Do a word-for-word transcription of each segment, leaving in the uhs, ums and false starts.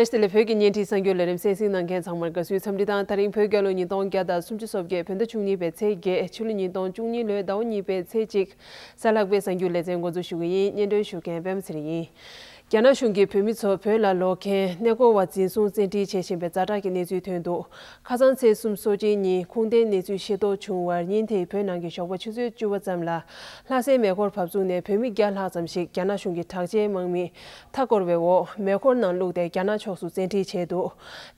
ཨེ་ཤི་ལི་བོད་ཀྱི་བརྙན་འཕྲིན་གསར་འགྱུར་ལས་རིམ་གསན་གཟིགས་གནང་མཁན་ཚང་མར་དགའ་བསུའི་འཚམས་འདྲི་དང་། དེ་རིང་བོད་རྒྱལ་ལོ་ཉིས་སྟོང་བརྒྱ་དང་སུམ་ཅུ་སོ་བརྒྱད། བོད་ཟླ་བཅུ་གཉིས་པའི་ཚེས་བརྒྱད། ཕྱི་ལོ་ཉིས་སྟོང་བཅུ་གཉིས་ལོའི་ཟླ་བ་གཉིས་པའི་ཚེས་གཅིག་གཟའ་ལྷག་པའི་གསར་འགྱུར་ལེ་ཚན་འགོ་འཛུགས་ཞུ་གི་ཡིན། སྙན་སྒྲོན་ཞུ་མཁན་པད་མ་ཚེ་རིང་ཡིན། རྒྱ་ནག་གཞུང་གིས་བོད་མི་ཚོ་བོད་ལ་ལོག་མཁན་གནས་སྐོར་བ་འཛིན་བཟུང་བཙན་ཁྲིད་བྱེད་བཞིན་པའི་ཛ་དྲག་གི་གནས་ཚུལ་ཐོན་འདུག་ཁ་སང་ཚེས་གསུམ་སོ་གཅིག་ཉིན་ཁུངས་ལྡན་གནས་ཚུལ་ཤེས་རྟོགས་བྱུང་བར། ཉིན་དེའི་བོད་ནང་གི་ཞོགས་པ་ཆུ་ཚོད་བཅུ་པ་ཙམ་ལ་ལྷ་སའི་མེ་འཁོར་བབས་ཚུགས་ནས་བོད་མི་བརྒྱ་ལྷག་ཙམ་ཞིག་རྒྱ་ནག་གཞུང་གི་དྲག་ཆས་དམག་མིས་མཐའ་བསྐོར་བའི་འོག་མེ་འཁོར་ནང་བླུགས་ཏེ་རྒྱ་ནག་ཕྱོགས་སུ་བཙན་ཁྲིད་བྱས་འདུག་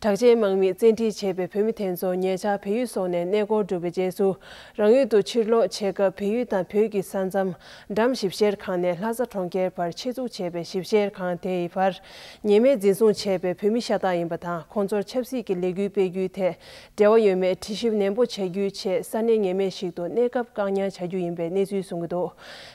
དྲག་ཆས་དམག་མིས་བཙན་ཁྲིད་བྱས་པའི་བོད་མི་དེ་ཚོ་ཉེ་ཆར་བལ་ཡུལ་སོགས་ནས་གནས་སྐོར་གྲུབ་པའི་རྗེས་སུ། རང་ཡུལ་དུ་ཕྱིར་ལོག་བྱེད་སྐབས་བལ་ཡུལ་དང་བོད་ཀྱི་ས་མཚམས་འགྲམ་ཞིབ་བཤེར་ཁང་ནས་ལྷ་ས་གྲོང་ཁྱེར་བར་ཆེད་འཛུགས་བྱས་པའི་ཞིབ་བཤེར་ཁང་དེའི་བར་ཉེས་མེད་འཛིན་བཟུང་བྱས་པའི་བོད་མི་ཤ་སྟག་ཡིན་པ་དང་། ཁོང་ཚོར་ཆབ་སྲིད་ཀྱི་ལས་འགུལ་སྤེལ་རྒྱུའི་ཐད་འབྲེལ་བ་ཡོད་མེད་དྲི་ཞིབ་ནན་པོ་བྱ་རྒྱུའི་ཆེད་ས་གནས་ངེས་མེད་ཞིག་ཏུ་གནས་སྐབས་བཀག་ཉར་བྱ་རྒྱུ་ཡིན་པའི་གནས་ཚུལ་གསུང་གི་འདུག་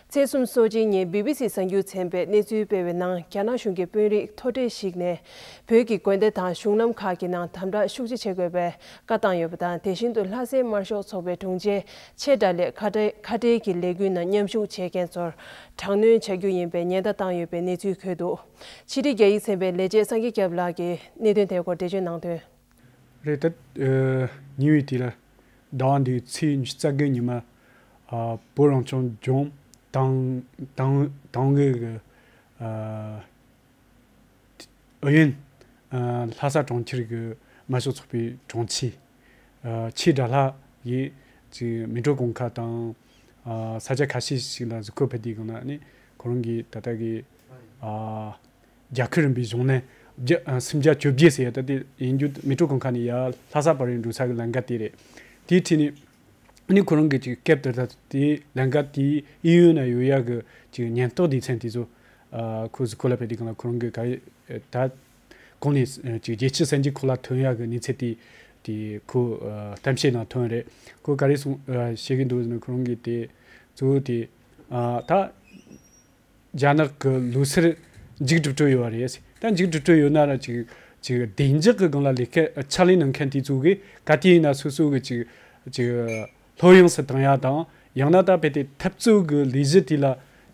ཚེས་གསུམ་སོ་གཅིག་ཉིན་བི་བི་སི་གསར་འགྱུར་ཚན་པས་གནས་ཚུལ་སྤེལ་བའི་ནང་། རྒྱ་ནག་གཞུང་གི་དཔོན་རིགས་མཐོ་གྲས་ཤིག་ནས་བོད་ཀྱི་དགོན་སྡེ་དང་གཞུང་ལམ་ཁག་གི་ནང་དམ་དྲག་ཤུགས་ཆེ་བྱེད་དགོས་པའི་བཀའ་བཏང་ཡོད་པ་དང་། དེ་བཞིན་དུ་ལྷ་སའི་དམར་ཤོག་ཚོགས་པའི་དྲུང་ཆེ་ཆེ་དགྲ་ལས་ཁ་བྲལ་ཁ་བྲལ་གྱི་ལས་འགུལ་ནང་མཉམ་ཞུགས་བྱེད་མཁན་ཚོར་དྲག་གནོན་བྱ་རྒྱུ་ཡིན་པའི་ཉེན་བརྡ་བཏང་ཡོད་པའི་གནས་ཚུལ་འཁོད་འདུག་ཕྱི་དྲིལ་རྒྱ་ཡིག་ཚན་པའི་ལས་བྱེད་སངས་རྒྱས་སྐྱབས་ལགས་ཀྱིས་གནད་དོན་དེའི་སྐོར་འགྲེལ་བརྗོད་གནང་དོན། རེད། ད་ཉེ་བའི་དུས་ལ་ཟླ་བ་འདིའི་ཚེས་ཉི་ཤུ་རྩ་དགུ་ཉིན་མ། ཨ། བོད་རང་སྐྱོང་ལྗོངས་ཏང་ཏང་ཏང་ཨུད་ཀྱི་ཨ་ཨུ་ཡོན། ཨ། ལྷ་ས་གྲོང་ཁྱེར་གྱི་དམར་ཤོག་ཚོགས་པའི་དྲུང་ཆེ། ཨ། ཆེ་དགྲ་ལྷ་ཡིས་ཅིག་མེ་ཏྲོ་གུང་ཁ་དང་། ཨ། ས་ཆ་ཁ་ཤས་ཤིག་ལ་གཟིགས་སྐོར་ཕེབས་དུས་སྒང་ལ་ནི་ཁོ་རང་གིས་ད་ལྟ་གི་ཨ། རྒྱལ་ཁབ་རིམ་པའི་གཞུང་ལམ་བརྒྱ་ཨ། སུམ་བརྒྱ་བཅོ་བརྒྱད་ཟེར་ཡ་ད་དེ་ཡིན་རྒྱུ། མེ་ཏྲོ་གུང་ཁ་ནས་ཡར་ལྷ་ས་བར་འགྲོ་ས་གི་ལམ་ཁ་དེ་རེད། དེའི་ཁྲིད་ནས་ནི་ཁོ་རང་གིས་ཅིག་སྐབས་དེ་དག་དེ་ལམ་ཁ་དེའི་གཡས་གཡོན་ན་ཡོད་ཡ་གི་ཅིག་ཉེན་རྟོག་སྡེ་ཚན་དེ་ཚོ། ཨ། ཁོ་གཟིགས་སྐོར་ལ་ཕེབས་དུས་སྒང་ལ་ཁོ་རང་གིས་ག་རེ་ད་གོང་ནས་ཅིག་རྒྱལ་སྤྱིའི་གསར་འགྱུར་ཁག་ལ་ཐོན་ཡ་གི་གནས་ཚུལ་དེ་དེ་ཁོ་ཨ། གཏམ་བཤད་ནང་ཐོན་རེད། ཁོ་ག་རེ་གསུང་ཨ། བཤད་གི་འདུག་ཟེར་ན། ཁོ་རང་གིས་དེ་གཙོ་བོ་དེ་ཨ། ད་རྒྱ་ནག་གི་ལོ་སར་མཇུག་སྒྲིལ་འགྲོ་ཡོད་པ་རེད། ད་མཇུག་སྒྲིལ་འགྲོ་ཡོད་ན་ར་ཅིག་ཅིག་བདེ་འཇགས་ཀྱི་སྒང་ལ་ལས་ཀ་ཕྱག་ལས་གནང་མཁན་དེ་ཚོ་གིས་ག་དུས་ཡིན་ན་སོ་སོ་གི་ཅིག་ཅིག་ལྷོད་ཡངས་སུ་བཏང་ཡ་དང་། ཡང་ན་ད་དཔེ་དེ་འཐབ་རྩོད་ཀྱི་ལས་གཞི་དེ་ལ་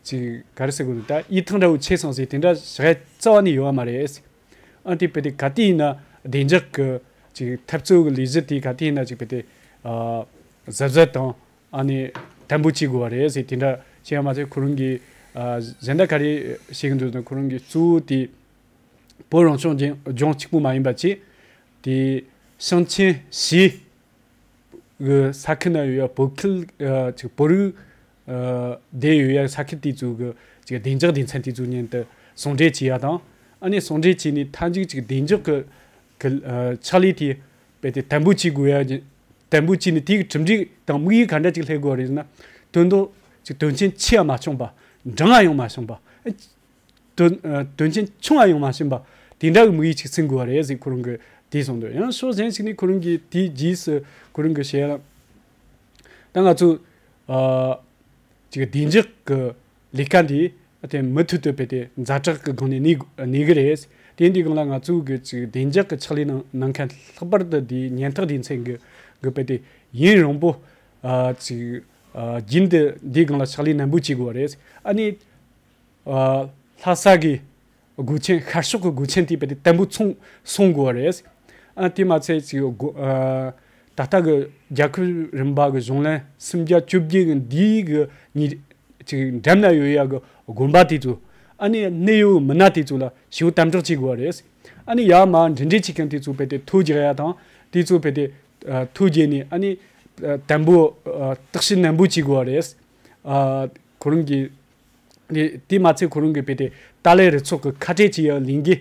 ཅིག་ག་རེ་ཟེར་དགོས་འདུག་ད་ཡིད་ཐང་འདྲ་བོ་ཆད་སོང་ཟེར་དེ་འདྲ་བྱ་ཡ་རྩ་བ་ནས་ཡོད་པ་མ་རེད། ཨ། དེ་དཔེ་དེ་ག་དུས་ཡིན་ན་བདེ་འཇགས་ཀྱི་ཅིག་འཐབ་རྩོད་ཀྱི་ལས་གཞི་དེ་ག་དུས་ཡིན་ན་ཅིག་དཔེ་དེ་ཨ། གཟབ་གཟབ་དང་། ཨ་ནི་དམ་པོ་བྱེད་དགོས་པ་རེད་ཟེར་དེ་འདྲ་བཤད་ཡ་མ་ཚད། ཁོ་རང་གིས་ཨ། གཞན་དག་ག་རེ་བཤད་ཀྱི་འདུག་ཟེར་ན། ཁོ་རང་གིས་གཙོ་བོ་དེ་བོད་རང་སྐྱོང་ལྗོངས་ལྗོངས་གཅིག་པུ་མ་ཡིན་པ་བྱས་དེ་ཞིང་ཆེན་བཞི་གི་ས་ཁུལ་ན་ཡོད་ཡ་བོད་ཁུལ་ཨ། ཅིག་བོད་རིགས་ཨ། བསྡད་ཡོད་ཡ་ས་ཁུལ་དེ་ཚོ་གི་ཅིག་བདེ་འཇགས་སྡེ་ཚན་དེ་ཚོ་མཉམ་དུ་ཟུང་འབྲེལ་བྱེད་ཡ་དང་། ཨ་ནི་ཟུང་འབྲེལ་བྱས་ནས་མཐའ་མཇུག་ཅིག་བདེ་འཇགས་ཀྱི་ཀྱི་ཨ། ཕྱག་ལས་དེ་རྦད་དེ་དམ་པོ་བྱེད་དགོས་ཡ། དམ་པོ་བྱས་ནས་དེའི་གྲུབ་འབྲས་དང་དམིགས་ཡུལ་ག་འདྲ་ཅིག་སླེབས་དགོས་རེད་ཟེར་ན། དོན་དུ་ཅིག་དོན་ཆེན་ཆེ་ཡང་མ་བྱུང་བ། འབྲིང་ཡང་མ་བྱུང་བ། དོན་ཨ། དོན་ཆེན་ཆུང་ཡང་མ་བྱུང་བ། དེ་འདྲ་གི་དམིགས་ཡུལ་ཅིག་འཛིན་དགོས་པ་རེད་ཟེར་ཁོ་རང་གིས་དེ་གསུངས་འདུག་ཡང་ཕྱོགས་གཞན་ཞིག་ནས་ཁོ་རང་གིས་དེའི་རྗེས་སུ་ཁོ་རང་གིས་བཤད་ཡ་ལ། ད་ང་ཚོ་ཨ། ཅིག་བདེ་འཇགས་ཀྱི་ལས་ཀ་འདི་དེ་མུ་མཐུད་དུ་རྦད་དེ་ཛ་དྲག་གི་སྒང་ནས་གནས་གནས་གི་རེད། དེ་འདི་སྒང་ལ་ང་ཚོ་གི་ཅིག་བདེ་འཇགས་ཀྱི་ཕྱག་ལས་གནང་གནང་མཁན། ལྷག་པར་དུ་འདི་ཉེན་རྟོག་སྡེ་ཚན་གི་གི་རྦད་དེ་ཡུན་རིང་པོ་ཨ། ཅིག་ཨ། རྒྱུན་དུ་འདིའི་སྒང་ལ་ཕྱག་ལས་ནན་པོ་བྱེད་དགོས་པ་རེད། ཨ་ནི་ཨ། ལྷ་ས་གི་སྒོ་ཆེན། ཤར་ཕྱོགས་ཀྱི་སྒོ་ཆེན་དེ་རྦད་དེ་དམ་པོ་སྲུང་སྲུང་དགོས་པ་རེད། ཨ། དེ་མ་ཚད་ཅིག་སྒོ་ཨ། ད་ལྟ་གི་རྒྱལ་ཁབ་རིམ་པ་གི་གཞུང་ལམ་སུམ་བརྒྱ་བཅོ་བརྒྱད་གི་འདིའི་གི་ཉེ་ཅིག་འགྲམ་ན་ཡོད་ཡ་གི་དགོན་པ་དེ་ཚོ། ཨ་ནི་གནས་ཡུལ་མི་སྣ་དེ་ཚོ་ལ་ཞེ་པོ་དམ་དྲག་བྱེད་དགོས་པ་རེད། ཨ་ནི་ཡར་མར་འབྲེལ་འདྲིས་བྱེད་མཁན་དེ་ཚོ་རྦད་དེ་ཐོ་རྒྱག་ཡ་དང་། དེ་ཚོ་རྦད་དེ་ཨ། ཐོ་རྒྱག་ནས་ཨ་ནི་ཨ། དམ་པོ་ཨ། བརྟག་ཞིབ་ནན་པོ་བྱེད་དགོས་པ་རེད། ཨ། ཁོ་རང་གི་དེ་དེ་མ་ཚད་ཁོ་རང་གིས་རྦད་དེ་ཏཱ་ལའི་རུ་ཚོགས་ཀྱི་ཁ་བྲལ་བྱེད་ཡ་ལས་འགུལ་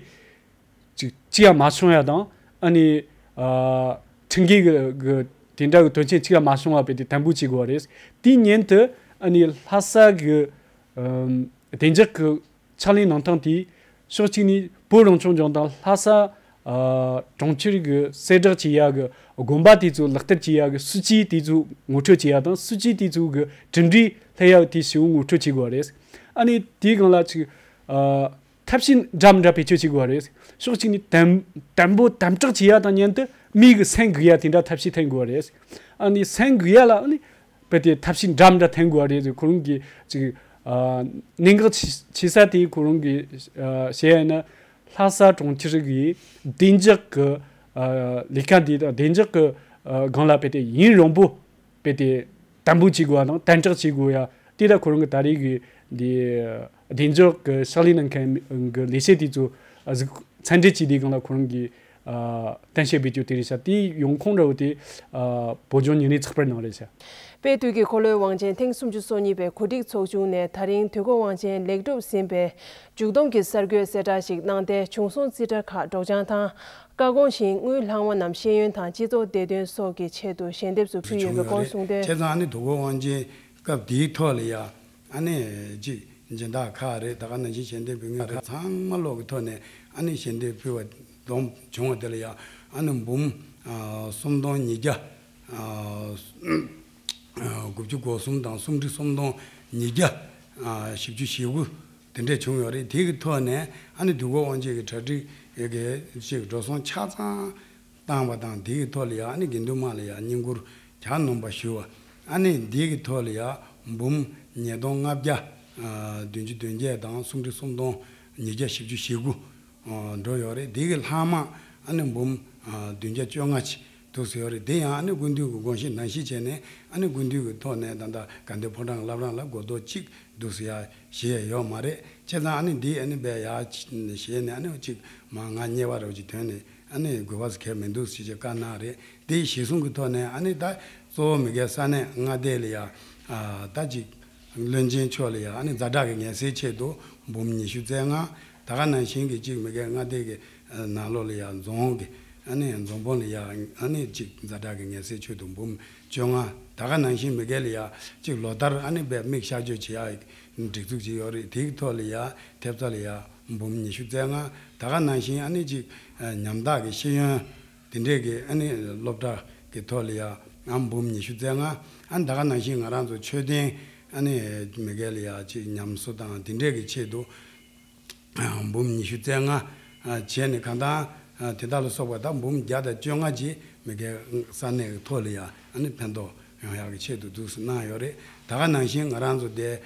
ཅིག་ཅི་ཡང་མ་བྱུང་ཡ་དང་། ཨ་ནི་ཨ། ཁྲིམས་འགལ་གྱི་གི་དེ་འདྲ་གི་དོན་རྐྱེན་ཅི་ཡང་མ་བྱུང་བ་རྦད་དེ་དམ་པོ་བྱེད་དགོས་པ་རེད། དེའི་ཉིན་དུ་ཨ་ནི་ལྷ་ས་གི་ཨམ། བདེ་འཇགས་ཀྱི་ཕྱག་ལས་གནང་སྟངས་དེ་ཕྱོགས་གཅིག་ནས་བོད་རང་སྐྱོང་ལྗོངས་དང་ལྷ་ས་ཨ། གྲོང་ཁྱེར་གྱི་གསལ་བསྒྲགས་བྱེད་ཡ་གི་དགོན་པ་དེ་ཚོ་ལག་བསྟར་བྱེད་ཡ་གི་སྲིད་ཇུས་དེ་ཚོ་ངོ་སྤྲོད་བྱེད་ཡ་དང་། སྲིད་ཇུས་དེ་ཚོ་གི་གྲུབ་འབྲས་སླེབས་ཡ་དེ་ཞེ་པོ་ངོ་སྤྲོད་བྱེད་དགོས་པ་རེད། ཨ་ནི་དེའི་སྒང་ལ་ཅིག་ཨ། ཐབས་ཤེས་འདྲ་མི་འདྲ་བེད་སྤྱོད་བྱེད་དགོས་པ་རེད། ཕྱོགས་གཅིག་ནས་དམ་དམ་པོ་དམ་དྲག་བྱེད་ཡ་དང་མཉམ་དུ་མི་གི་སེམས་འགུག་ཡ་དེ་འདྲ་ཐབས་ཤེས་འཐེན་དགོས་པ་རེད། ཨ་ནི་སེམས་འགུག་ཡ་ལ་ཨ་ནི་རྦད་དེ་ཐབས་ཤེས་འདྲ་མི་འདྲ་འཐེན་དགོས་པ་རེད། ཁོ་རང་གི་ཅིག་ཨ། གནད་འགག་ཆེ་ཆེ་ས་དེ་ཁོ་རང་གི་ཨ། བཤད་ཡ་ཡིན་ན། ལྷ་ས་གྲོང་ཁྱེར་གྱི་བདེ་འཇགས་ཀྱི་ཨ་ལས་ཀ་འདི་དང་བདེ་འཇགས་ཀྱི་ཨ་སྒང་ལ་དཔེ་དེ་ཡུན་རིང་པོ་དཔེ་དེ་དམ་འབུལ་བྱེད་དགོས་པ་དང་དམ་དྲག་བྱེད་དགོས་ཡ། དེ་ལ་ཁོ་རང་གི་ད་རེས་ཀྱི་འདི་བདེ་འཇགས་ཀྱི་ཕྱག་ལས་གནང་མཁན་གྱི་ལས་བྱེད་དེ་ཚོ་གཟིགས་མཚན་འདྲི་བྱས་དེའི་སྒང་ལ་ཁོ་རང་གིས་ཨ་གཏམ་བཤད་སྤེལ་རྒྱུ་དེ་རེད་ཤག་དེའི་ཡོང་ཁུངས་འདྲ་བོ་དེ་ཨ་བོད་ལྗོངས་ཉིན་རེའི་ཚགས་པར་ནང་རེད་ཤག་དཔལ་དུས་ཀྱི་འཁོར་ལོའི་དབང་ཆེན་ཐེངས་སུམ་ཅུ་སོ་གཉིས་པའི་གོ་སྒྲིག་ཚོགས་ཆུང་ནས་ད་རིང་དུས་འཁོར་དབང་ཆེན་ལེགས་གྲུབ་ཟིན་པའི་མཇུག་བསྡོམས་ཀྱི་གསར་འགོད་གསལ་བསྒྲགས་ཤིག་གནང་སྟེ། བྱུང་སོང་རྩིས་ཁྲ་ཁག་སྒྲོག་སྦྱང་དང་། བཀའ་དགོངས་བཞིན་དངུལ་ལྷག་མ་རྣམས་ཤེས་ཡོན་དང་སྤྱི་ཚོགས་བདེ་དོན་སོགས་ཀྱི་ཆེད་དུ་ཞལ་འདེབས་སུ་ཕུལ་ཡོད་པའི་སྐོར་གསུངས་དོན། བྱས་ཙང་ཨ་ནི་དུས་འཁོར་དབང་ཆེན་སྐབས་དེའི་ཐོག་ལ་ཡ་ཨ་ནི་གཅིག་སྦྱིན་བདག་ཁག་རེད། ད་ག་ནང་བཞིན་ཞལ་འདེབས་ཕུལ་མཁན་ཁག་ཚང་མ་ལོག་གི་ཐོག་ནས་ཨ་ནི་ཞལ་འདེབས་ཕུལ་བ་བསྡོམས་བྱུང་བ་དེ་ལ་ཡ་ཨ་ནི་འབུམ་ཨ་སུམ་སྟོང་ཉིས་བརྒྱ་ཨ་དགུ་བཅུ་གོ་གསུམ་དང་སུམ་ཁྲི་སུམ་སྟོང་ཉིས་བརྒྱ་ཨ་བཞི་བཅུ་ཞེ་དགུ་དེ་འདྲས་བྱུང་ཡོད་རེད། དེ་གི་ཐོག་ནས་ཨ་ནི་དུས་འཁོར་དབང་ཆེན་གྱི་གྲ་སྒྲིག་ཡོད་གི་ཅིག་འགྲོ་སོང་ཆ་ཚང་བཏང་བ་དང་། དེ་གི་ཐོག་ལ་ཡ་ཨ་ནི་དགེ་འདུན་དམངས་ལ་ཡ་བསྙེན་བཀུར་གྱ་ནོམ་པ་ཞུ་བ། ཨ་ནི་དེ་གི་ཐོག་ལ་ཡ་འབུམ་ཉིས་སྟོང་ལྔ་བརྒྱ་ཨ་བདུན་ཅུ་དོན་བརྒྱད་དང་སུམ་ཁྲི་སུམ་སྟོང་ཉིས་བརྒྱ་བཞི་བཅུ་ཞེ་དགུ་ཨ་འགྲོ་ཡོད་རེད། དེ་གི་ལྷག་མ་ཨ་ནི་འབུམ་ཨ་བདུན་བརྒྱ་བཅོ་ལྔ་ཅིག་འདུག་སེ་ཡོད་རེད། དེ་ཡང་ཨ་ནི་སྐུ་མདུན་གྱི་དགོངས་གཞི་ནང་བཞིན་བྱས་ནས་ཨ་ནི་སྐུ་མདུན་གྱི་ཐོག་ནས་ད་ལྟ་དགའ་ལྡན་ཕོ་བྲང་བླ་བྲང་ལ་སྒོར་རྡོག་གཅིག་འདུག་སེ་ཡ་བཞེས་ཡ་ཡོད་མ་རེད། བྱས་ཙང་ཨ་ནི་འདི་ཨ་ནི་བས་ཡ་བཞེས་ནས་ཨ་ནི་གཅིག་མ་ང་ཉེས་པ་རོགས་ཀྱི་དོན་ནས་ཨ་ནི་དགོས་པ་གལ་མི་འདུག་ཟེར་གྱི་བཀའ་གནང་རེད། དེ་གཞི་བཟུང་གི་ཐོག་ནས་ཨ་ནི་ད་གཙོ་བོ་མི་སྒེར་ས་གནས་མངའ་སྡེ་ལ་ཡ་ཨ་ད་ཅིག་བློན་ཆེན་མཆོག་ལ་ཡ་ཨ་ནི་ཛ་དྲག་གི་ངལ་སེལ་ཆེད་དུ་འབུམ་ཉི་ཤུ་རྩ་ལྔ། ད་ག་ནང་བཞིན་གྱི་གཅིག་མི་སྒེར་མངའ་སྡེ་གི་ནང་ལོགས་ལ་ཡ་རྫོང་གི་ཨ་ནི་རྫོང་དཔོན་ལ་ཡ་ཨ་ནི་གཅིག་ཛ་དྲག་གི་ངལ་སེལ་ཆེད་དུ་འབུམ་བཅོ་ལྔ། ད་ག་ནང་བཞིན་མི་སྒེར་ལ་ཡ་གཅིག་ལོ་ལྟར་ཨ་ནི་བས་མིག་གཤག་བཅོས་བྱེད་ཡ་སྒྲིག་འཛུགས་ཅིག་ཡོད་རེད། དེའི་ཐོག་ལ་ཡ་ཐེབས་རྩ་ལ་ཡ་འབུམ་ཉི་ཤུ་རྩ་ལྔ། ད་ག་ནང་བཞིན་ཨ་ནི་གཅིག་ཉམ་ཐག་གི་ཤེས་ཡོན་དེ་འདྲས་ཀྱི་ཨ་ནི་སློབ་གྲྭ་གི་ཐོག་ལ་ཡ་ཨ་འབུམ་ཉི་ཤུ་རྩ་ལྔ། ཨ་ནི་ད་ག་ནང་བཞིན་ང་རང་ཚོ་མཆོད་རྟེན་ཨ་ནི་མི་སྒེར་ལ་ཡ་གཅིག་ཉམས་གསོ་དང་དེ་འདྲས་ཀྱི་ཆེད་དུ་འབུམ་ཉི་ཤུ་རྩ་ལྔ་བྱས་ནས་གང་ལྟར་དེ་དག་ལ་སོགས་པ་ད་འབུམ་བརྒྱ་དང་བཅོ་ལྔ་ཅིག་མི་སྒེར་ས་གནས་ཀྱི་ཐོག་ལ་ཡ་ཨ་ནི་ཕན་ཐོགས་ཡོང་ཡག་གི་ཆེད་དུ་འདུག་སེ་གནང་ཡོད་རེད། ད་ག་ནང་བཞིན་ང་རང་ཚོ་དེ་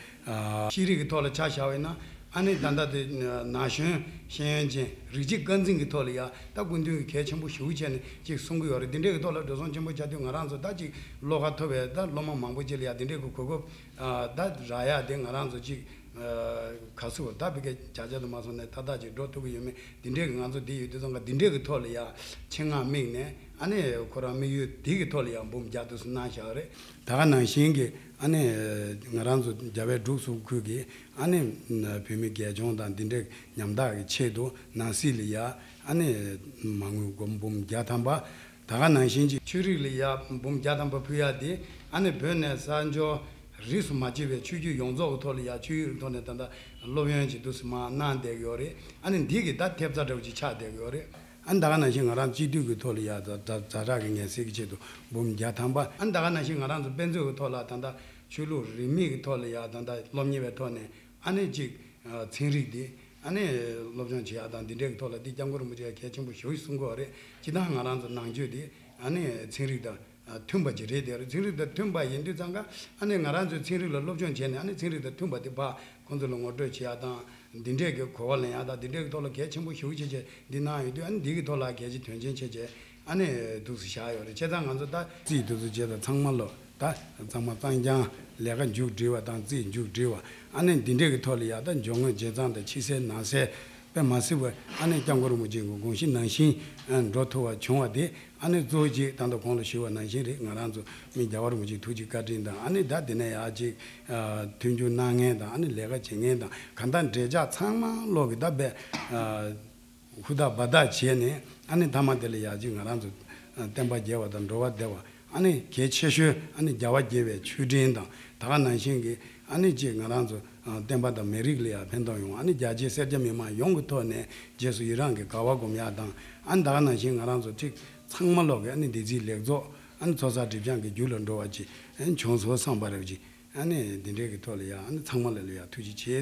ཤེས་རིག་གི་ཐོག་ལ་ཆ་བཞག་པ་ཡིན་ན་ཨ་ནི་ད་ལྟ་དེ་ན་གཞོན་ཤེས་ཡོན་ཅན་རིགས་གཅིག་རྐང་འཛིན་གྱི་ཐོག་ལ་ཡ་ད་སྐུ་མདུན་གྱིས་གལ་ཆེན་པོ་ཞེ་པོ་བྱས་ནས་ཅིག་གསུང་གི་ཡོད་རེད། འདི་འདྲས་ཀྱི་ཐོག་ལ་འགྲོ་སོང་ཆེན་པོ་བྱ་དུས་ང་རང་ཚོ་ད་ཅིག་བློ་ཁ་ཐོབ་པའི་ད་སློབ་མ་མང་པོ་ཅིག་ལ་ཡ་འདི་འདྲས་ཀྱི་གོ་སྐབས་ཨ་ད་རག་ཡ་དེ་ང་རང་ཚོ་ཅིག་ཨ་ག་ཚོད་ད་བི་ཀའི་བྱ་བྱ་དུ་མ་སོང་ནས་ཐ་ཐག་ཅིག་འགྲོ་ཐུབ་ཀྱི་ཡོད་མེད་འདི་འདྲས་ཀྱི་ང་ཚོ་འདི་ཡོད་དུས་ཙང་ག་འདི་འདྲས་ཀྱི་ཐོག་ལ་ཡ་ཆེད་མངགས་དམིགས་ནས་ཨ་ནི་ཁོ་རང་དམིགས་ཡུལ་འདི་གི་ཐོག་ལ་ཡ་འབུམ་བརྒྱ་དུ་སུ་གནང་བཞག་རེད། ད་ག་ནང་བཞིན་གྱི་ཨ་ནི་ང་རང་ཚོ་རྒྱ་བལ་འབྲུག་གསུམ་ཁུལ་གྱི་ཨ་ནི་བོད་མི་རྒས་གཅོང་དང་འདི་འདྲས་ཉམ་ཐག་གི་ཆེད་དུ་ནང་སྲིད་ལ་ཡ་ཨ་ནི་མ་དངུལ་སྒོར་འབུམ་བརྒྱ་ཐམ་པ། ད་ག་ནང་བཞིན་གྱི་ཆོས་རིག་ལ་ཡ་འབུམ་བརྒྱ་ཐམ་པ་ཕུལ་ཡ་དེ་ཨ་ནི་བོད་ནས་གསར་འབྱོར་རིས་སུ་མ་ཆད་པའི་ཆོས་བརྒྱུད་ཡོངས་རྫོགས་ཀྱི་ཐོག་ལ་ཡ་ཆོས་ཡིག་གི་ཐོག་ནས་ད་ལྟ་སློབ་ཡོན་ཅིག་འདུག་སེ་མར་གནང་བསྡད་ཀྱི་ཡོད་རེད། ཨ་ནི་འདི་གི་ད་ཐེབས་རྩ་འདྲ་བོ་ཅིག་ཆགས་བསྡད་ཀྱི་ཡོད་རེད། ཨ་ནི་ད་ག་ནང་བཞིན་ང་རང་སྤྱི་འཐུས་ཀྱི་ཐོག་ལ་ཡ་ཛ་ཛ་དྲག་གི་ངལ་སེལ་གྱི་ཆེད་དུ་འབུམ་བརྒྱ་ཐམ་པ། ཨ་ནི་ད་ག་ནང་བཞིན་ང་རང་ཚོ་དཔེ་མཛོད་ཀྱི་ཐོག་ལ་ད་ལྟ་ཆོས་ལུགས་རིས་མེད་ཀྱི་ཐོག་ལ་ཡ་ད་ལྟ་སློབ་གཉེར་བའི་ཐོག་ནས་ཨ་ནི་གཅིག་ཨ་ཚན་རིག་འདི་ཨ་ནི་སློབ་སྦྱོང་བྱེད་ཡག་དང་འདི་འདྲའི་གི་ཐོག་ལ་འདི་སྐྱབས་མགོན་རིན་པོ་ཆེ་གལ་ཆེན་པོ་ཞེ་པོ་ཞིག་གསུང་གི་ཡོད་རེད། སྤྱིར་བཏང་ང་རང་ཚོ་ནང་ཆོས་འདི་ཨ་ནི་ཚན་རིག་དང་མཐུན་པ་ཅིག་རེད། དེ་རེད། ཚན་རིག་དང་མཐུན་པ་ཡིན་དུས་ཙང་ཀ་ཨ་ནི་ང་རང་ཚོའི་ཚན་རིག་ལ་སློབ་སྦྱོང་བྱས་ནས་ཨ་ནི་ཚན་རིག་དང་མཐུན་པ་དེ་ཕར་ཁོང་ཚོ་ལ་ངོ་སྤྲོད་བྱེད་ཡག་དང་འདི་འདྲའི་གི་གོ་བ་ལེན་ཡག་དང་འདི་འདྲའི་གི་ཐོག་ལ་གལ་ཆེན་པོ་ཞེ་པོ་ཅིག་བྱས་འདི་གནང་ཡོད་དུས་ཨ་ནི་འདི་གི་ཐོག་ལ་གལ་ཆེ་དོན་ཆེན་བྱས་བྱས་ཨ་ནི་འདུག་སེ་བཞག་ཡོད་རེད། བྱས་ཙང་ང་ཚོ་ད་རྩིས་འདུག་སེ་བྱས་དང་ཚང་མ་ལོ། ད་གཙང་མ་གཙང་རྐྱང་ལས་ཀ་མཇུག་སྒྲིལ་བ་དང་རྩིས་མཇུག་སྒྲིལ་བ་ཨ་ནི་འདི་འདྲས་ཀྱི་ཐོག་ལ་ཡ་ད་འཇོན་དངོས་རྗེས་ཚང་དང་ཕྱི་གསལ་ནང་གསལ་དཔེ་མ་སྲིད་པ་ཨ་ནི་སྐྱབས་མགོན་རིན་པོ་ཆེ་གི་དགོངས་གཞི་ནང་བཞིན་འགྲོ་ཐུབ་པ་བྱུང་བ་དེ་ཨ་ནི་གཙོ་བོ་གཅིག་ད་ལྟ་གོང་ལ་ཞུས་པ་ནང་བཞིན་རེད། ང་རང་ཚོ་མི་རྒྱལ་བ་རིན་པོ་ཆེ་ཐུགས་རྗེ་བཀའ་དྲིན་དང་ཨ་ནི་ད་དེ་ནས་ཡ་གཅིག་མཐུན་འགྱུར་གནང་མཁན་དང་ཨ་ནི་ལས་ཀ་བྱེད་མཁན་དང་གང་ལྟར་འབྲེལ་ཆགས་ཚང་མ་ལོག་གི་ད་བས། ཧུར་ཐག་འབད་ཐག་བྱས་ནས་ཨ་ནི་མཐའ་མ་དེ་ལ་ཡ་གཅིག་ང་རང་ཚོ་བསྟན་པ་རྒྱས་པ་དང་འགྲོ་བ་བདེ་བ་ཨ་ནི་གལ་ཆེ་ཤོས་ཨ་ནི་རྒྱལ་བ་དགྱེས་པའི་མཆོད་སྤྲིན་དང་ད་ག་ནང་བཞིན་གྱི་ཨ་ནི་གཅིག་ང་རང་ཚོ་བསྟན་པ་དང་མི་རིགས་ལ་ཡ་ཕན་ཐོགས་ཡོང་ཨ་ནི་རྒྱ་ཆེ་སེར་སྐྱ་མི་མང་ཡོངས་ཀྱི་ཐོག་ནས་རྗེས་སུ་ཡི་རང་གི་དགའ་བ་སྒོམ་ཡག་དང་ཨ་ནི་ད་ག་ནང་བཞིན་ང་རང་ཚོ་གཅིག་ཚང་མ་ལོག་གི་ཨ་ནི་བདེ་སྐྱིད་ལེགས་ཚོགས་ཨ་ནི་ཚོགས་བསགས་སྒྲིབ་སྦྱང་གི་རྒྱུ་ལ་འགྲོ་བ་གཅིག་ཨ་ནི་བྱུང་སོང་བསམ་པ་རེ་བ་གཅིག་ཨ་ནི་འདི་འདྲའི་གི་ཐོག་ལ་ཡ་ཨ་ནི་ཚང་མ་ལ་ལ་ཡ་ཐུགས་རྗེ་ཆེ་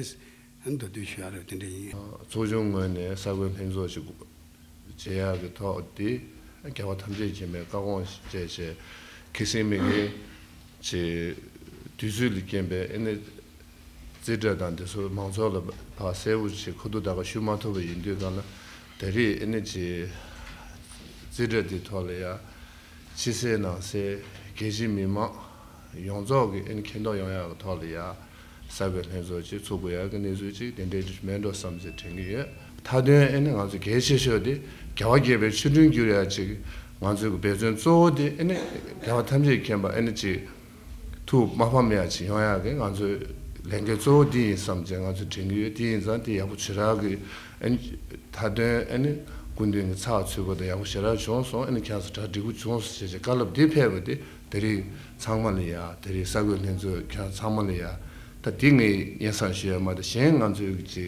ཨ་ནི་མདོར་བསྡུས་ཞུ་ཡ་རེད་དེ་འདྲ་ཡིན། ཚོགས་ཆུང་ངོས་ནས་གསར་འགོད་ལྷན་ཚོགས་ཤིག་བྱེད་ཡག་གི་ཐོག་དེ་རྒྱལ་བ་ཐམས་ཅད་མཁྱེན་པའི་བཀའ་དགོངས་བཅས་བྱས་ཁེ་སིང་མི་དགེ་བྱས་དུས་ཚོད་ལ་རྐྱེན་པས་ཨ་ནི་རྩིས་ཁྲ་དང་དེ་ཚོ་མང་ཚོགས་ལ་ཕར་གསལ་པོ་ཞིག་ཁ་ཐུག་ད་ག་ཞུ་མ་ཐུབ་པ་ཡིན་དུས་གང་ལ་ ད་རེས་ཨ་ནི་ཅིག་རྩིས་ཁྲ་འདི་ཐོག་ལ་ཡ་ཕྱི་གསལ་ནང་གསལ་རྒྱལ་སྤྱིའི་མི་མང་ཡོངས་རྫོགས་ཀྱིས་ཨ་ནི་མཁྱེན་རྟོགས་ཡོང་ཡག་གི་ཐོག་ལ་ཡ་གསར་འགོད་ལྷན་ཚོགས་ཅིག་ཚུགས་དགོས་ཡག་གི་གནས་ཚུལ་ཅིག་དེ་འདྲའི་མེད་འགྲོ་བསམ་ཞེས་དྲན་གྱི་ཡོད། མཐའ་དོན་ཨ་ནི་ང་ཚོ་གལ་ཆེ་ཤོས་དེ་རྒྱལ་བ་དགྱེས་པའི་ཆོ་འཕྲུལ་འགྱུར་ཡག་ཅིག་ང་ཚོའི་འབད་བརྩོན་གཙོ་བོ་དེ་ཨ་ནི་རྒྱལ་བ་ཐམས་ཅད་མཁྱེན་པ་ཨ་ནི་ཅིག་ཐུགས་མ་ཕམ་ཡག་ཅིག་ཡོང་ཡག་གི་ང་ཚོའི་ལས་འགན་གཙོ་བོ་འདི་ཡིན་བསམ་བྱས་ང་ཚོས་དྲན་གྱི་ཡོད། དེ་ཡིན་ཙང་དེ་ཡག་པོ་ཞེ་དྲག་གི་ཨ་ནི་མཐའ་དོན་ཨ་ནི་སྐུ་མདུན་གྱི་ཚགས་ཚུད་པ་དང་ཡག་པོ་ཞེ་དྲག་བྱུང་སོང་། ཨ་ནི་ཁྱེད་ཚོ་གྲ་འགྲིག་པོ་བྱུང་སོང་ཞེས་བྱས་བཀའ་སློབ་འདི་ཕེབས་པ་དེ་དེ་རིང་ཚང་མ་ལ་ཡ་དེ་རིང་གསར་འགོད་ལྷན་ཚོགས་ཁྱེད་ཚང་མ་ལ་ཡ་ད་འདི་ངས་སྙན་སེང་ཞུ་ཡ་མ་གཏོགས་གཞན་ང་ཚོའི་ཀྱི་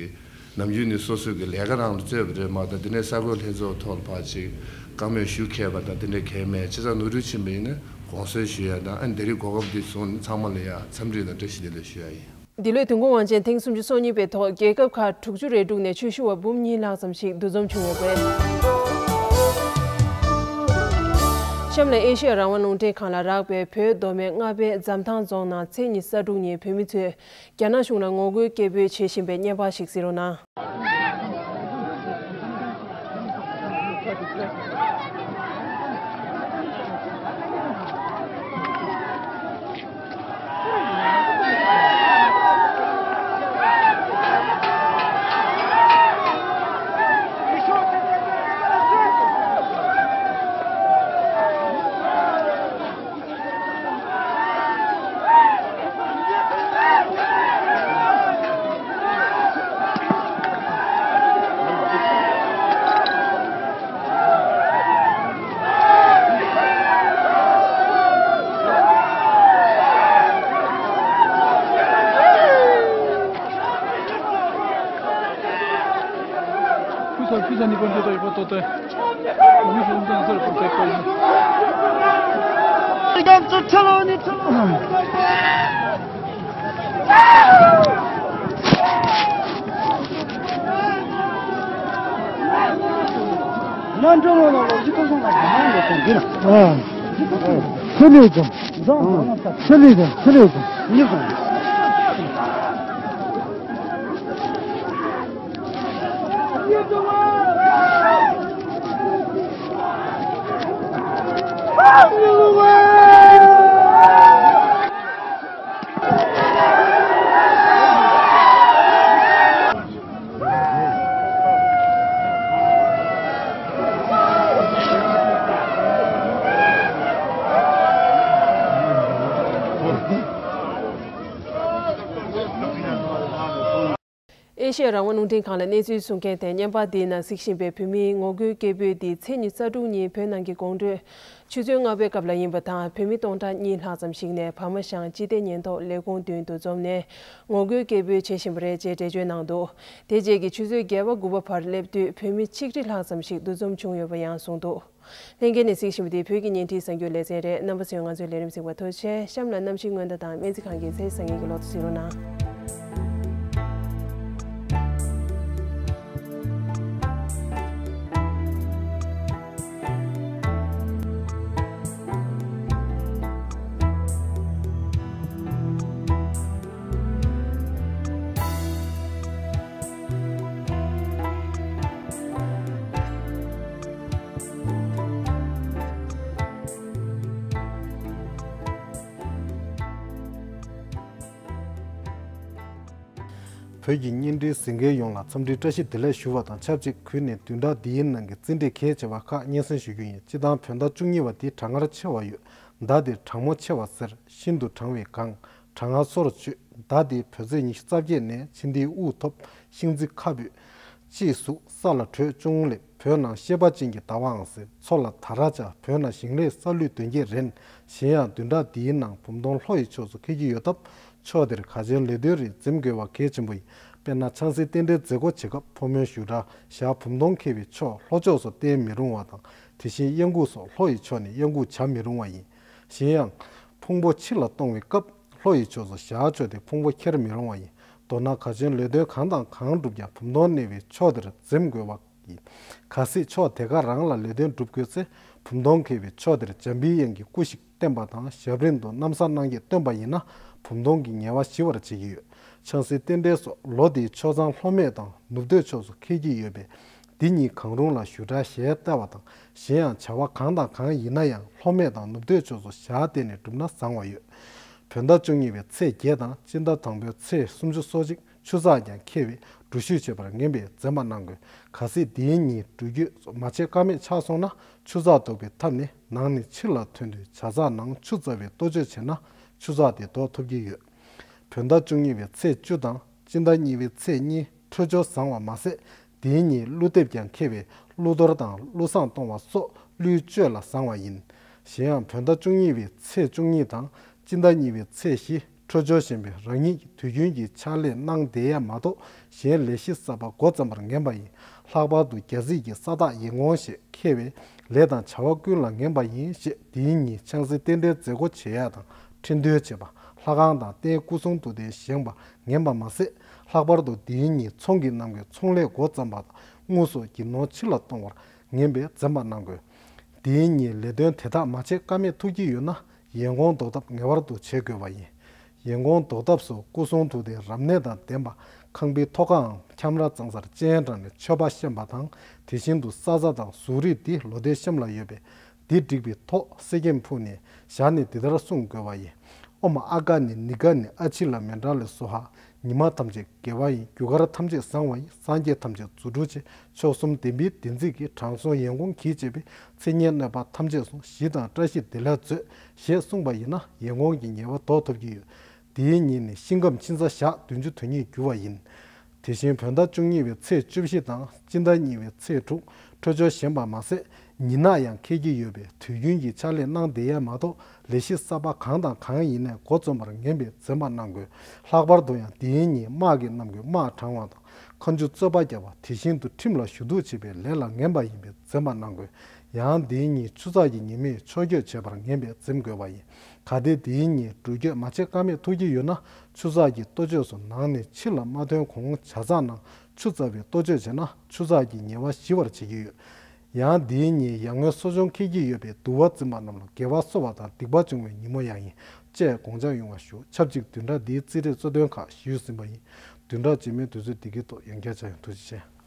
ནམ་རྒྱུན་ནས་སོ་སོའི་གི་ལས་ཀ་རང་ལ་རྩོད་པ་རེད་མ་གཏོགས་འདི་ནས་གསར་འགོད་ལྷན་ཚོགས་ཐོག་ལ་ཕར་ཅིག་བཀའ་མོལ་ཞུ་མཁས་པ་དང་འདི་འདྲ་གལ་མེད། བྱས་ཙང་ནོར་འཁྲུལ་ཕྱིན་པ་ཡིན་ན་དགོངས་སེལ་ཞུ་ཡ་དང་ཨ་ནི་འདི་རིང་གོ་སྐབས་འདི་བཟུང་ནས་ཚང་མ་ལ་ཡ་འཚམས་འདྲི་དང་བཀྲ་ཤིས་བདེ་ལེགས་ཞུ་ཡ་ཡིན། འདི་ལོའི་དུས་འཁོར་དབང་ཆེན་ཐེངས་སུམ་ཅུ་སོ་གཉིས་པའི་ཐོག་རྒྱལ་ཁབ་ཁག་དྲུག་ཅུ་རེ་དྲུག་ནས་ཆོས་ཞུ་བ་འབུམ་གཉིས་ལྷག་ཙམ་ཞིག་འདུ་འཛོམས་བྱུང་ཡོད་པ་རེད། གཤམ་ལ་ཨེ་ཤེ་ཡ་རང་དབང་རླུང་འཕྲིན་ཁང་ལ་རག་པའི་བོད་མདོ་སྨད་རྔ་པའི་འཛམ་ཐང་རྫོང་ནང་མཚན་ཉིན་གསར་འབྲུག་ཉིན་བོད་མི་ཚོས་རྒྱ་ནག་གཞུང་ལ་ངོ་རྒོལ་སྐད་འབོད་བྱེད་བཞིན་པའི་བརྙན་པར་ཞིག་གཟིགས་རོགས་གནང་། ཨེ་ཤེ་ཡ་རང་དབང་རླུང་འཕྲིན་ཁང་ལ་གནས་ཚུལ་གསུང་མཁན་དེ་བརྙན་པར་འདིའི་ནང་གཟིགས་བཞིན་པའི་བོད་མིའི་ངོ་རྒོལ་སྐད་འབོད་འདི་མཚན་ཉིན་གསར་འབྲུག་ཉིན་བོད་ནང་གི་དགོང་དྲོའི་ཆུ་ཚོད་ལྔ་པའི་སྐབས་ལ་ཡིན་པ་དང་། བོད་མི་སྟོང་ཕྲག་གཉིས་ལྷག་ཙམ་ཞིག་ནས་བར་མ་ཞང་སྤྱི་བདེ་ཉེན་རྟོག་ལས་ཁུངས་མདུན་དུ་འཛོམས་ནས་ངོ་རྒོལ་སྐད་འབོད་བྱེད་བཞིན་པ་རེད་ཅེས་འགྲེལ་བརྗོད་གནང་འདུག་དེ་རྗེས་ཀྱི་ཆུ་ཚོད་བརྒྱད་པ་དགུ་པ་བར་སླེབས་དུས་བོད་མི་ཆིག་ཁྲི་ལྷག་ཙམ་ཞིག་འདུ་འཛོམས་བྱུང་ཡོད་པ་ཡང་གསུངས་འདུག་ལྷན་རྒྱས་ནས་གཟིགས་བཞིན་པ་དེ་བོད་ཀྱི་བརྙན་འཕྲིན་གསར་འགྱུར་ལེ་ཚན་རེད། རྣམ་པ་ཚོས་ང་ཚོའི་ལས་རིམ་གཟིགས་པར་ཐུགས་རྗེ་ཆེ། གཤམ་ལ་གནམ་གཤིས་སྔོན་བརྡ་དང་སྨན་རྩིས་ཁང་གི་ཚེས་གཟའ་ཉིན་གྱི་ལོ་ཐོ་གཟིགས་རོགས་གནང་། བོད་ཀྱི་བརྙན་འཕྲིན་གཟིགས་མཁན་ཡོངས་ལ་འཚམས་འདྲིའི་བཀྲ་ཤིས་བདེ་ལེགས་ཞུ་བ་དང་ཆབས་ཅིག་ཁུལ་ནས་བདུན་ཕྲག་འདིའི་ནང་གི་རྩིས་འབྲས་གལ་ཆེ་བ་ཁག་སྙན་སེང་ཞུ་རྒྱུ་ཡིན། སྤྱི་བཏང་བོད་ཟླ་བཅུ་གཉིས་པ་འདི་གྲང་ངར་ཆེ་བ་ཡོད། ཟླ་འདིར་གྲང་མོ་ཆེ་བ་ཟེར། ཤིན་ཏུ་གྲང་བའི་གངས། གྲང་ངར་སོར་ཆུད། ཟླ་འདིའི་བོད་ཚེས་ཉི་ཤུ་རྩ་བརྒྱད་ནས་ཕྱི་ཟླའི་དབུགས་ཐོབ། ཤིང་རྩི་ཁ་འབུས། དཔྱིད་གཟུགས་ས་ལ་དྲོད་ཅུང་སླེབས། བོད་ནང་ཤེས་པ་ཅན་གྱི་ཟླ་བའང་ཟེར། མཚོ་ལ་ད་ར་ཆགས། བོད་ནང་ཞིང་ལས་ས་ལུད་དོན་གྱིས་རན། གཞན་ཡང་བདུན་ཕྲག་འདིའི་ནང་བུམ་སྟོང་ལྷོ་ཡི་ཕྱོགས་སུ་འཁེལ་གྱི་ཡོད་སྟབས། ཕྱོགས་དེར་ག་བྱོན་ལས་དོན་རིགས་འཛེམ་དགོས་པ་གལ་ཆེན་པོ་ཡིན། དཔེར་ན་ཆང་སའི་རྟེན་འབྲེལ་མཛད་སྒོ་བྱེད་སྐབས་ཕོ་མོའི་བཞུགས་གྲལ་ཞག་བུམ་སྟོང་འཁེལ་བའི་ཕྱོགས་ལྷོ་ཕྱོགས་སུ་བསྟན་མི་རུང་བ་དང་། དེ་བཞིན་གཡང་འགུགས་སོགས་ལྷོ་ཡི་ཕྱོགས་ནས་གཡང་འགུགས་བྱ་མི་རུང་བ་ཡིན། གཞན་ཡང་། ཕུང་པོ་ཕྱི་ལ་གཏོང་བའི་སྐབས་ལྷོ་ཡི་ཕྱོགས་སུ་ཞག་ཕྱོགས་ཏེ་ཕུང་པོ་འཁྱེར་མི་རུང་བ་ཡིན། མདོར་ན་ག་བྱོན་ལས་དོན་གང་དང་གང་བསྒྲུབ་ཀྱང་བུམ་སྟོང་གནས་པའི་ཕྱོགས་དེར་འཛེམ་དགོས་པ་ཡིན། གལ་སྲིད་ཕྱོགས་དེ་ག་རང་ལ་ལས་དོན་སྒྲུབ་དགོས་ཚེ་བུམ་སྟོང་འཁེལ་བའི་ཕྱོགས་དེར་འཇམ་པའི་དབྱངས་ཀྱི་སྐུ་ཞིག་བསྟན་པ་དང་ཞབས་རིམ་དུ་གནམ་ས་སྣང་བརྒྱད་བཏོན་པ་ཡིན་ན་བུམ་སྟོང་གི་ངལ་བ་ཞི་བར་བྱེད་ཀྱི་ཡོད། ཆང་སའི་རྟེན་འབྲེལ་སོགས་ལོ་དེའི་ཆོས་བཟང་ལྷོ་སྨད་དང་ནུབ་སྟོད་ཕྱོགས་སུ་འཁེལ་གྱི་ཡོད་པས། འདི་གཉིས་གང་རུང་ལ་ཞུ་སྒྲ་ཞལ་བལྟ་བ་དང་། གཞན་ཡང་བྱ་བ་གང་དང་གང་ཡིན་ན་ཡང་ལྷོ་སྨད་དང་ནུབ་སྟོད་ཕྱོགས་སུ་ཞལ་བལྟས་ནས་བསྒྲུབས་ན་བཟང་བ་ཡོད། བོད་ཟླ་བཅུ་གཉིས་པའི་ཚེས་བརྒྱད་དང་སྤྱི་ཟླ་དང་པོའི་ཚེས་སུམ་ཅུ་སོ་གཅིག་ཆུ་ཚགས་ཀྱང་འཁེལ་བས་འགྲུལ་བཞུད་བྱེད་པར་ངན་པས་འཛེམ་པ་གནང་དགོས། གལ་སྲིད་དེའི་ཉིན་འགྲུལ་སྐྱོད་མ་བྱེད་ཀ་མེད་ཆགས་སོང་ན། ཆུ་ཚགས་བཟློག་པའི་ཐབས་ནི་ནང་ནས་ཕྱི་ལ་ཐོན་དུས་བྱ་ཚགས་ནང་ཆུ་བཙའ་བའི་གཏོ་བཅོས་བྱས་ན་ཆུ་ཚགས་དེ་ལྡོག་ཐུབ་ཀྱི་ཡོད། བོད་ཟླ་བཅུ་གཉིས་པའི་ཚེས་བཅུ་དང་སྤྱི་ཟླ་གཉིས་པའི་ཚེས་གཉིས་འཕྲོད་སྦྱོར་བཟང་བ་མ་ཟད། དེའི་ཉིན་ཀླུ་འདེབས་ཀྱང་འཁེལ་བས་ཀླུ་གཏོར་དང་ཀླུ་བསངས་གཏོང་བ་སོགས་ཀླུའི་སྤྱོད་ལ་བཟང་བ་ཡིན། གཞན་ཡང་བོད་ཟླ་བཅུ་གཉིས་པའི་ཚེས་བཅུ་གཉིས་དང་སྤྱི་ཟླ་གཉིས་པའི་ཚེས་བཞི་འཕྲོད་སྦྱོར་ཞན་པས་རང་ཉིད་ཀྱི་དུས་རྒྱུན་གྱི་ཕྱག་ལས་གནང་བསྡད་ཡ་མ་གཏོགས་གཞན་ལས་གཞི་གསར་པ་འགོ་བརྩམ་པར་ངན་པ་ཡིན། ལྷག་པར་དུ་རྒྱལ་སྲིད་ཀྱི་ས་བདག་ཡིན་ངོ་ཞེས་འཁེལ་བས་ལས་དང་བྱ་བ་ཀུན་ལ་ངན་པ་ཡིན་ཞེས་དེའི་ཉིན་ཆང་སའི་རྟེན་འབྲེལ་མཛད་སྒོ་བྱེད་ཡ་དང་ཁྲི་འདོན་བྱེད་པ། ལྷ་ཁང་དང་རྟེན་སྐུ་གསུང་ཐུགས་རྟེན་བཞེངས་པ་ངན་པ་མ་ཟད། ལྷག་པར་དུ་དེའི་ཉིན་ཚོང་གི་རྣམ་ངོས་ཚོང་ལས་འགོ་བརྩམས་པ་དང་དངོས་སུ་རྒྱུ་ནོར་ཕྱི་ལ་གཏོང་བར་ངན་པས་འཛེམ་པ་གནང་དགོས། དེའི་ཉིན་ལས་དོན་དེ་དག་མ་བྱེད་ཀ་མེད་ཐུག་གི་ཡོད་ན་ཡན་གོང་ཟློག་ཐབས་ངེས་པར་དུ་བྱེད་དགོས་པ་ཡིན། ཡན་གོང་ཟློག་ཐབས་སུ་སྐུ་གསུང་ཐུགས་རྟེན་རབ་གནས་དང་ལྡན་པ་ཁང་པའི་ཐོག་ཁའམ་ཁྱམས་ར་གཙང་སར་སྤྱན་དྲངས་ནས་མཆོད་པ་བཤམས་པ་དང་། དེ་བཞིན་དུ་ས་བཟའ་དང་གཟུགས་རིས་འདི་ལོ་ཟླའི་གཤམ་ལ་ཡོད་པས། འདི་བསྒྲིགས་པའི་ཐོག་གསེར་སྐྱེམས་ཕུལ་ནས་ཞལ་ནས་འདི་ལྟར་གསུང་དགོས་པ་ཡིན། ཨོཾ་ཨ་ག་ནི་ནི་ག་ནི་ཨ་ཕྱི་ལ་མེ་འབྲང་ལས་སྭཱ་ཧཱ། ཉི་མ་ཐམས་ཅད་དགེ་བ་ཡིན། རྒྱུ་སྐར་ཐམས་ཅད་བཟང་བ་ཡིན། སངས་རྒྱས་ཐམས་ཅད་རྫུ་འཕྲུལ་ཆེ། མཆོག་གསུམ་བདེན་པའི་བདེན་ཚིག་གིས། དྲང་སྲོང་ཡན་གོང་གིས་བྱས་པའི། མཚན་སྙན་གནོད་པ་ཐམས་ཅད་སོང་། ཞི་དང་བཀྲ་ཤིས་བདེ་ལེགས་མཛོད། ཞེས་གསུངས་པ་ཡིན་ན་ཡན་གོང་གི་ཉེས་པ་ཟློག་ཐུབ་ཀྱི་ཡོད། དེའི་ཉིན་ནི་ཤིང་སྐམ་ཕྱི་ཟླ་ཞག་བདུན་ཅུ་དོན་གཉིས་འགྱུར་བ་ཡིན། དེ་བཞིན་བོད་ཟླ་བཅུ་གཉིས་པའི་ཚེས་བཅུ་བཞི་དང་སྤྱི་ཟླ་གཉིས་པའི་ཚེས་དྲུག་འཕྲོད་སྦྱོར་ཞན་པ་མ་ཟད། ཉི་ནག་ཡང་འཁེལ་གྱི་ཡོད་པས་དུས་རྒྱུན་གྱི་ཕྱག་ལས་གནང་བསྡད་ཡ་མ་གཏོགས་ལས་གཞི་གསར་པ་གང་དང་གང་ཡིན་ནའི་འགོ་རྩོམ་པར་ངན་པས་འཛེམ་པ་གནང་དགོས། ལྷག་པར་དུ་ཡང་དེའི་ཉིན་དམག་གི་རྣམ་ངོས་དམག་དྲངས་པ་དང་། མཁའ་འགྲོ་རྩོད་པ་བརྒྱབ་པ། དེ་བཞིན་དུ་ཁྲིམས་ལ་ཞུ་གཏུག་བྱེད་པའི་ལས་ལ་ངན་པ་ཡིན་པས་འཛེམ་པ་གནང་དགོས། ཡང་དེའི་ཉིན་ཆུ་ཚགས་ཀྱི་ཉི་མས་ཕྱོགས་སྐྱོད་བྱེད་པར་ངན་པས་འཛེམ་དགོས་པ་ཡིན། གལ་ཏེ་དེའི་ཉིན་འགྲུལ་སྐྱོད་མ་བྱེད་ཀ་མེད་ཐུག་གི་ཡོད་ན་ཆུ་ཚགས་ཀྱི་གཏོ་བཅོས་སུ་ནང་ནས་ཕྱི་ལ་མ་ཐོན་གོང་བྱ་ཚགས་ནང་ཆུ་བཙའ་བའི་གཏོ་བཅོས་བྱས་ན་ཆུ་ཚགས་ཀྱི་ཉེས་པ་ཞི་བར་བྱེད་ཀྱི་ཡོད། ཡང་དེའི་ཉིན་ཡར་ངོའི་གསོ་སྦྱོང་འཁེལ་གྱི་ཡོད་པས་འདུལ་བ་འཛིན་པ་རྣམས་ལ་དགེ་བ་གསོ་བ་དང་སྡིག་པ་སྦྱོང་བའི་ཉིན་མོ་ཡང་ཡིན། ཅེས་དགོངས་འཇགས་ཡོང་བ་ཞུ། ཆབས་ཅིག་བདུན་ཕྲག་འདིའི་རྩིས་རིག་གཙོ་དོན་ཁག་ཞུས་ཟིན་པ་ཡིན། བདུན་ཕྲག་རྗེས་མའི་དུས་ཚོད་འདི་གའི་ཐོག་ཡང་བསྐྱར་བཅར་ཡོང་། ཐུགས་རྗེ་ཆེ།